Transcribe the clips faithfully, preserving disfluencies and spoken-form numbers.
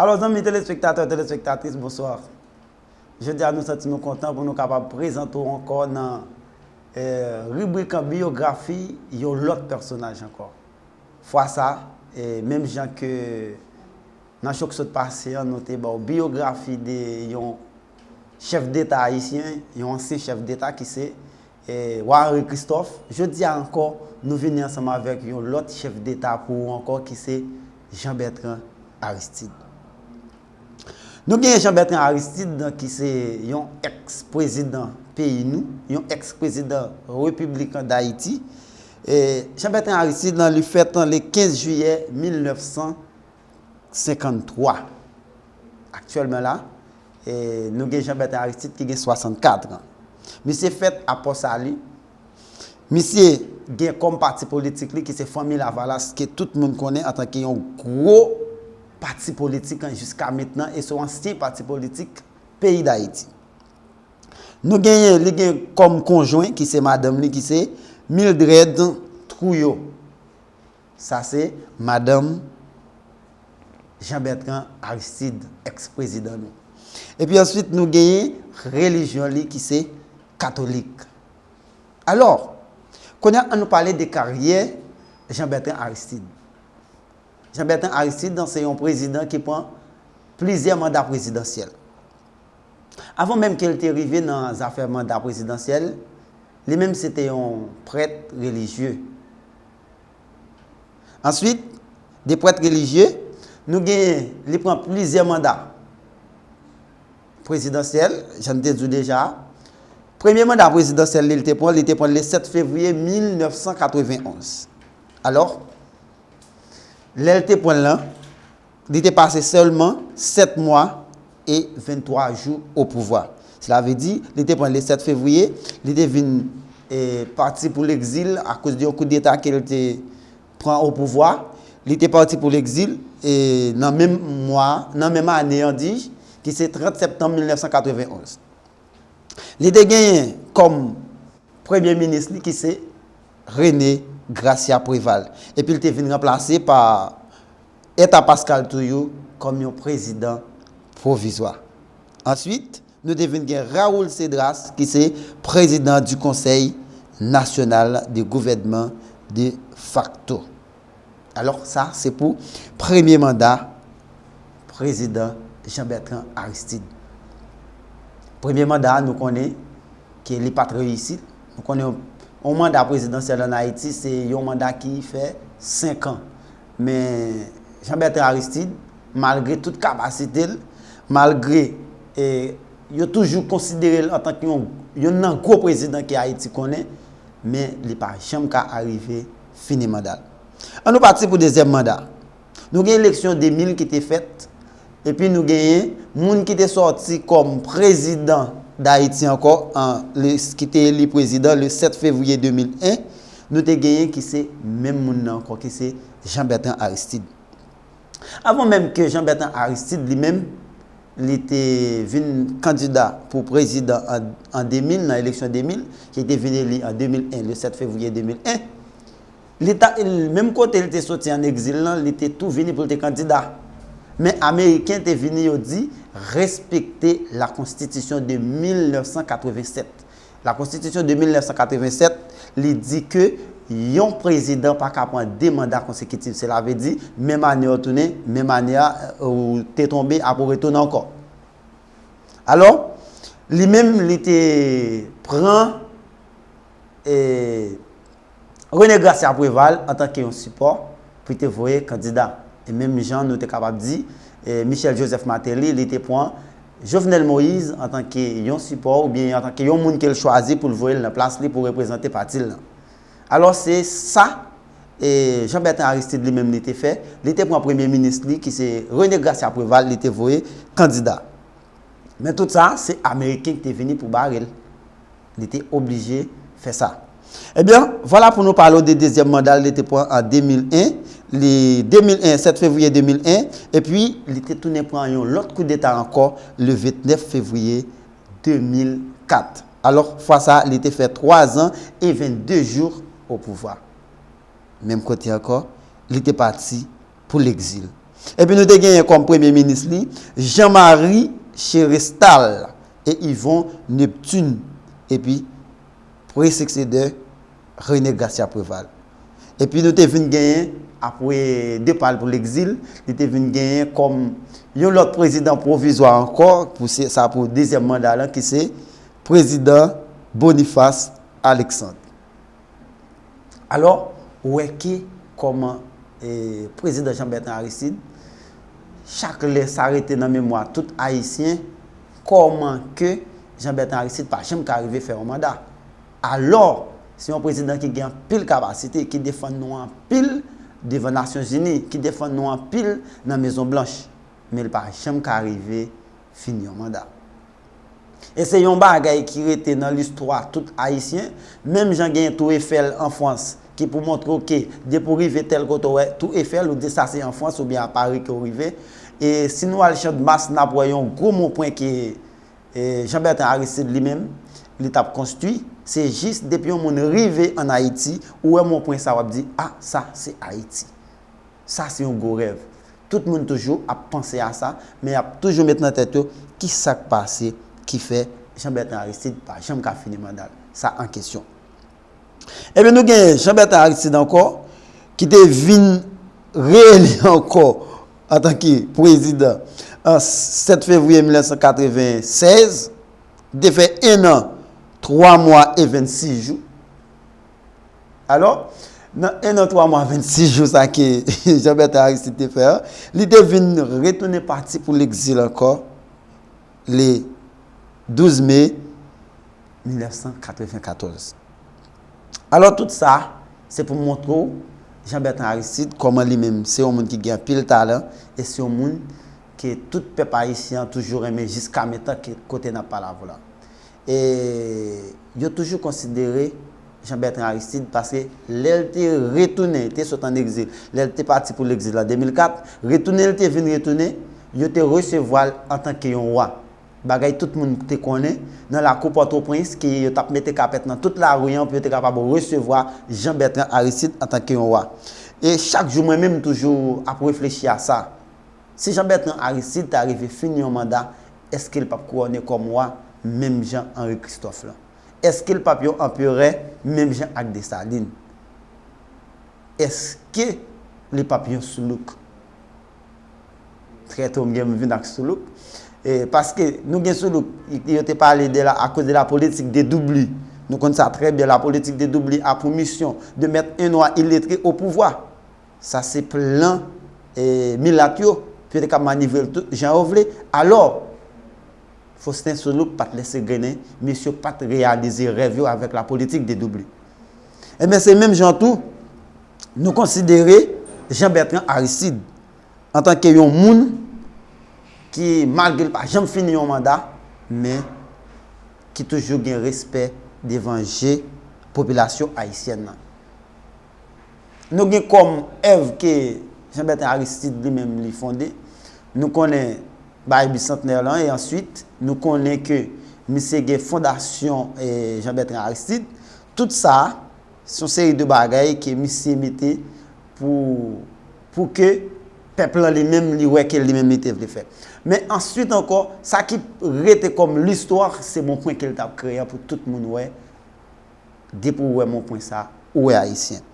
Alò, zanmi telespektatè, telespektatris, bonswa. Jodi a, nou santi nou kontan pou nou kapab prezante w ankò nan, eh, ribrik an biyografi yon lòt pèsonaj ankò. Fwa sa, eh, menm jan ke nan cho k sot pase an, nou te ba w biyografi de yon chèf deta ayisyen, yon ansyen chèf deta ki se, eh, Wa Henri Christophe. Jodi a ankò, nou vini ansanm avèk yon lòt chèf deta pou ou ankò ki se Jean Bertrand Aristide. Nou gen Jean Bertrand Aristide ki se yon èks prezidan peyi nou, yon èks prezidan Repiblik Dayiti. E Jean Bertrand Aristide lan, li fèt le kenz jiyè mil nèf san senkant twa. Aktyèlman la, e nou gen Jean Bertrand Aristide ki gen swasannkat an. Misye fèt a Pòsali. Misye gen kòm pati politik li ki se Fanmi Lavalas, ke tout moun konnen antanke yon gwo pati politik an jiska mentnan, e se yon ansyen pati politik peyi Dayiti. Nou genyen, li gen kòm konjwen ki se madanm li ki se Mildred Trouillot. Sa se madanm Jean Bertrand Aristide, èks prezidan nou. Epi answit, nou genyen relijyon li ki se katolik. Alò, kounye a, ann nou pale de karyè Jean Bertrand Aristide. Jean Bertrand Aristide se yon prezidan ki pran plizyè manda prezidansyèl. Avan menm ke l te rive nan zafè manda prezidansyèl, li menm se te yon prèt relijye. Answit, de prèt relijye, nou genyen, li pran plizyè manda prezidansyèl, jan n te di w deja. Premye manda prezidansyèl li, li te pran, li te pran le sèt fevriye mil nèf san katrevenn onz. Alò, lè l te pran l lan, li te pase sèlman sèt mwa e venntwa jou o pouvwa. Sela vle di, li te pran le sèt fevriye, li te vin, e, pati pou legzil akoz de yon koudeta ke l te pran o pouvwa. Li te pati pou legzil, e, nan menm mwa, nan menm ane an, di, ki se trant septanm mil nèf san katrevenn onz. Li te genyen kòm premye minis li ki se René Gracia Préval. Epi l te vin ranplase pa Eta Pascal Touyour kòm yon prezidan pwovizwa. Answit, nou te vin gen Raoul Cédras ki se prezidan du Conseil National de Gouvernement de facto. Alò, sa se pou premye manda prezidan Jean Bertrand Aristide. Premye manda a, nou konnen ke li pa t reyisi. Nou konnen yon, yon manda prezidansyèl ann Ayiti, se yon manda ki fè senk an. Men Jean Bertrand Aristide, malgre tout kapasite l, malgre, e, yo toujou konsidere l antanke yon, yonn nan gwo prezidan ke Ayiti konnen, men li pa janm ka arive fini manda l. Ann nou pati pou dezyèm manda. Nou gen eleksyon de mil ki te fèt, epi nou genyen moun ki te sòti kòm prezidan Dayiti ankò, an, le, ki te eli prezidan le sèt fevriye de mil en, nou te genyen ki se menm moun nan ankò, ki se Jean Bertrand Aristide. Avan menm ke Jean Bertrand Aristide li menm, li te vin kandida pou prezidan an, an de mil, nan eleksyon de mil, ki te vin eli an de mil en, le sèt fevriye de mil en, li ta, menm kote li te soti an egzil lan, li te tou vini pou l te kandida. Men Ameriken te vini, yo di, respekte la Constitution de mil nèf san katrevennsèt. La Constitution de mil nèf san katrevennsèt, li di ke yon prezidan pa ka pran de manda konsekitif. Sela vle di, menm ane w tounen, menm ane a, ou te tonbe, apre w retounen ankò. Alò, li menm, li te pran, e, René Gracia Préval antanke yon sipò pou te voye kandida. E menm jan nou te kapab di, e, Michel Joseph Martelly, li te pran Jovenel Moïse antanke yon sipò oubyen antanke yon moun ke l chwazi pou l voye l nan plas li pou reprezante pati l lan. Alò, se sa, e, Jean Bertrand Aristide li menm li te fè. Li te pran premye minis li, ki se René Gracia Préval, li te voye kandida. Men tout sa, se Ameriken ki te vini pou bare l. Li te oblije fè sa. Ebyen, vwala pou nou pale w de dezyèm manda l, li te pran an de mil en. li de mil en, sèt fevriye de mil en, epi li te tounen pran yon lòt koudeta ankò le vennèf fevriye de mil kat. Alò, fwa sa, li te fè twa zan e vennde jou o pouvwa. Menm kote ankò, li te pati pou legzil. Epi nou te genyen kòm premye minis li, Jean-Marie Chérestal e Yvon Neptune, epi pre-seksedè René Gracia Préval. Epi nou te vin genyen, apre depa l pou legzil, li te vin genyen kòm yon lòt prezidan pwovizwa ankò, pou se, sa pou dezyèm manda lan, ki se prezidan Boniface Alexandre. Alò, ou wè ke kòman, eh, prezidan Jean Bertrand Aristide, chak lè sa rete nan memwa tout Ayisyen, kòman ke Jean Bertrand Aristide pa janm ka rive fè yon manda. Alò, se yon prezidan ki gen anpil kapasite, ki defann nou anpil devan Nasyonzini, ki defann nou anpil nan Mezon Blanch, men l pa janm ka rive fini yon manda. E se yon bagay ki rete nan listwa tout Ayisyen, menm jan gen Tou Efèl an Frans, ki pou montre w ke depi w rive tèl kote w wè Tou Efèl, ou di sa se an Frans oubyen a Pari ke w rive. E si nou al Channmas, n ap wè yon gwo mon pwen ke, e, Jean Bertrand Aristide li menm, li t ap konstwi. Se jis depi yon moun rive ann Ayiti, ou wè mon pwen sa, w ap di, a, sa se Ayiti. Sa se yon gwo rèv. Tout moun toujou ap panse a sa, men y ap toujou met nan tèt yo ki sa k pase ki fè Jean Bertrand Aristide pa janm ka fini manda l. Sa an kesyon. Ebyen, nou gen Jean Bertrand Aristide ankò, ki te vin reeli ankò antanke prezidan an sèt fevriye mil nèf san katreven sèz, li te fè en an, twa mwa e vennsis jou. Alò, nan en an, twa mwa, vennsis jou sa ke Jean Bertrand Aristide te fè an, li te vin retounen pati pou legzil ankò le douz me mil nèf san katreven katòz. Alò, tout sa, se pou montre w Jean Bertrand Aristide, kòman li menm, se yon moun ki gen anpil talan, e se yon moun ke tout pèp ayisyen an toujou renmen jiska mentan ke kote n ap pale avè w la. E yo toujou konsidere Jean Bertrand Aristide, paske lè l te retounen, li te sot ann egzil, lè l te pati pou legzil an de mil kat, retounen l te vin retounen, yo te resevwa l antanke yon wa. Bagay tout moun te konnen, nan lakou Pòtoprens, ke yo t ap mete kapèt nan tout lari an pou yo te kapab resevwa Jean Bertrand Aristide antanke yon wa. E chak jou, mwen menm, m toujou ap reflechi a sa. Si Jean Bertrand Aristide ta rive fini yon manda, èske l p ap kouwone kòm wa menm jan Henri Christophe lan? Èske l p ap yon anperè menm jan ak Desalin? Èske li p ap yon soulouk? Trè to m gen m vin ak soulouk. E, paske nou gen soulouk, yo te pale de la, akoz de la politique dédoublée. Nou konn sa trè byen, la politique dédoublée a pour mission de mettre un noir illettré au pouvoir. Sa se plan, e, milat yo, pou yo te ka manivre l tout jan yo vle. Alò, Faustin Soulouque pa t lèse grennen, misye pa t reyalize rèv yo avèk la politique dédoublée. Ebyen, se menm jan tou, nou konsidere Jean Bertrand Aristide antanke yon moun ki, malgre l pa janm fini yon manda, men ki toujou gen respè devan je popilasyon ayisyèn nan. Nou gen kòm èv ke Jean Bertrand Aristide li menm li fonde. Nou konnen bagay bisantnè lan, e answit, nou konnen ke misye gen fondasyon, e, Jean Bertrand Aristide. Tout sa, se yon seri de bagay ke misye mete pou, pou ke pèp lan li menm, li wè ke li menm li te vle fè. Men answit ankò, sa ki rete kòm listwa, se bon pwen ke l t ap kreye an pou tout moun wè. Depi w wè mon pwen sa, ou wè ayisyen.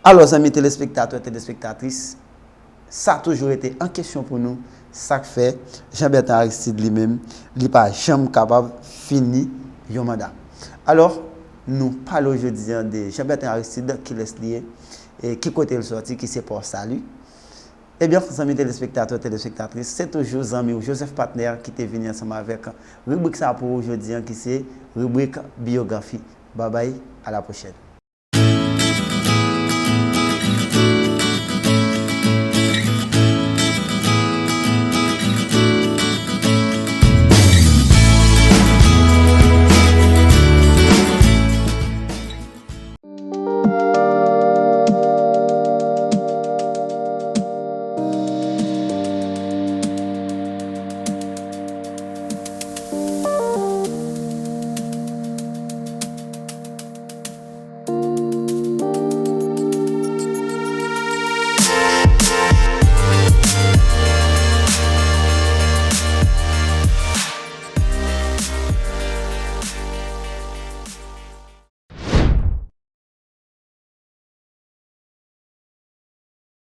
Alò, zanmi telespektatè, telespektatris, sa toujou rete an kesyon pou nou, sa k fè Jean Bertrand Aristide li menm, li pa janm kapab fini yon manda. Alò, nou pale w jodi a de Jean Bertrand Aristide, kilès li ye, e ki kote l sòti, ki se Port Salut. Ebyen, zanmi telespektatè, telespektatris, se toujou zanmi w Joseph Patner ki te vini ansanm avèk ribrik sa pou ou jodi a, ki se ribrik biyografi. Babay, à la prochaine.